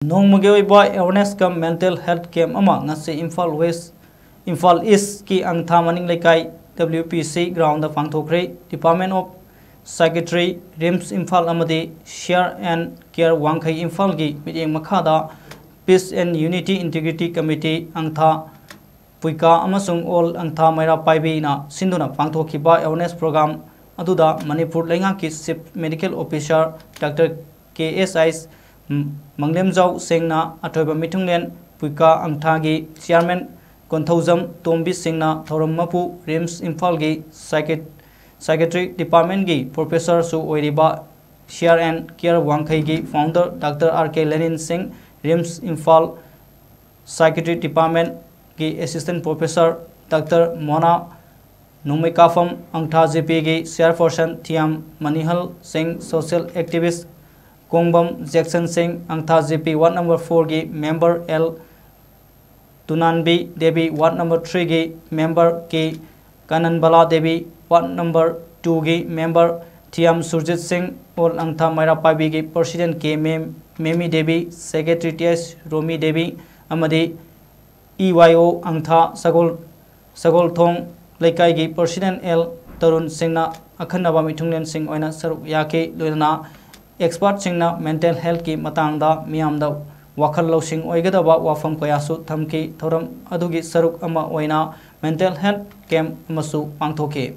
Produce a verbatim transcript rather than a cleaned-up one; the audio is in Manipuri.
ꯅꯣꯡꯃꯒꯤ ꯑꯣꯏꯕ awareness cum mental health camp ꯑꯃ ꯉꯁꯤ ꯏꯝꯐꯥꯜ ꯋꯦꯁ, ꯏꯝꯐꯥꯜ ꯏꯁꯀꯤ ꯑꯪꯊꯥ ꯃꯅꯤꯡ ꯂꯩꯀꯥꯏ W P C ground the ꯄꯥꯡꯊꯣꯛꯈ꯭ꯔꯦ꯫ Department of Psychiatry, RIMS Imphal ꯑꯃꯗꯤ Share and Care ꯋꯥꯡꯈꯩ ꯏꯝꯐꯥꯜꯒꯤ ꯃꯤꯠꯌꯦꯡ ꯃꯈꯥꯗ Peace and Unity Integrity Committee ꯑꯪꯊꯥ ꯄꯨꯏꯀꯥ ꯑꯃꯁꯨꯡ ꯑꯣꯜ ꯑꯪꯊꯥ ꯃꯩꯔꯥ ꯄꯥꯏꯕꯤꯅ ꯁꯤꯟꯗꯨꯅ ꯄꯥꯡꯊꯣꯛꯈꯤꯕ awareness program ꯑꯗꯨꯗ ꯃꯅꯤꯄꯨꯔ ꯂꯩꯉꯥꯛꯀꯤ Chief Medical Officer Doctor K S I ꯃꯪꯂꯦꯝꯖꯥꯎ ꯁꯤꯡꯅ ꯑꯊꯣꯏꯕ ꯃꯤꯊꯨꯡꯂꯦꯟ, ꯄꯨꯏꯀꯥ ꯑꯪꯊꯥꯒꯤ Chairman ꯀꯣꯟꯊꯧꯖꯝ ꯇꯣꯝꯕꯤ ꯁꯤꯡꯅ ꯊꯧꯔꯝ ꯃꯄꯨ, RIMS ꯏꯝꯐꯥꯜꯒꯤ psychiat-, Psychiatry Department ꯒꯤ Professor ꯁꯨ ꯑꯣꯏꯔꯤꯕ Share and Care ꯋꯥꯡꯈꯩꯒꯤ Founder Doctor R K Lenin Singh, RIMS Imphal Psychiatry Department ꯒꯤ Assistant Professor Doctor Mona, Nongmeikapham ꯑꯪꯊꯥ G P ꯒꯤ Chairperson Thiyam Manihal Singh, social activist ꯀꯣꯡꯕꯝ Jackson ꯁꯤꯡ, ꯑꯪꯊꯥ G P Ward number four ꯒꯤ member L ꯇꯨꯅꯥꯟꯕꯤ Devi, Ward number three ꯒꯤ member K ꯀꯥꯅꯟꯕꯂꯥ Devi, Ward number two ꯒꯤ member ꯊꯤꯌꯥꯝ ꯁꯨꯔꯖꯤꯠ ꯁꯤꯡ, ꯑꯣꯜ ꯑꯪꯊꯥ ꯃꯩꯔꯥ ꯄꯥꯏꯕꯤꯒꯤ President K ꯃꯦꯝ-, Memi Devi, Secretary T S Romi Devi ꯑꯃꯗꯤ E Y O ꯑꯪꯊꯥ ꯁꯒꯣꯜ, ꯁꯒꯣꯜꯊꯣꯡ ꯂꯩꯀꯥꯏꯒꯤ President L ꯇꯔꯨꯟ ꯁꯤꯡꯅ ꯑꯈꯟꯅꯕ ꯃꯤꯊꯨꯡꯂꯦꯟꯁꯤꯡ ꯑꯣꯏꯅ ꯁꯔꯨꯛ ꯌꯥꯈꯤ꯫ ꯂꯣꯏꯅꯅ expert ꯁꯤꯡꯅ mental health ꯀꯤ ꯃꯇꯥꯡꯗ ꯃꯤꯌꯥꯝꯗ ꯋꯥꯈꯜ ꯂꯧꯁꯤꯡ ꯑꯣꯏꯒꯗꯕ ꯋꯥꯐꯝ ꯀꯌꯥꯁꯨ ꯊꯝꯈꯤ꯫ ꯊꯧꯔꯝ ꯑꯗꯨꯒꯤ ꯁꯔꯨꯛ ꯑꯃ ꯑꯣꯏꯅ mental health camp ꯑꯃꯁꯨ ꯄꯥꯡꯊꯣꯛꯈꯤ꯫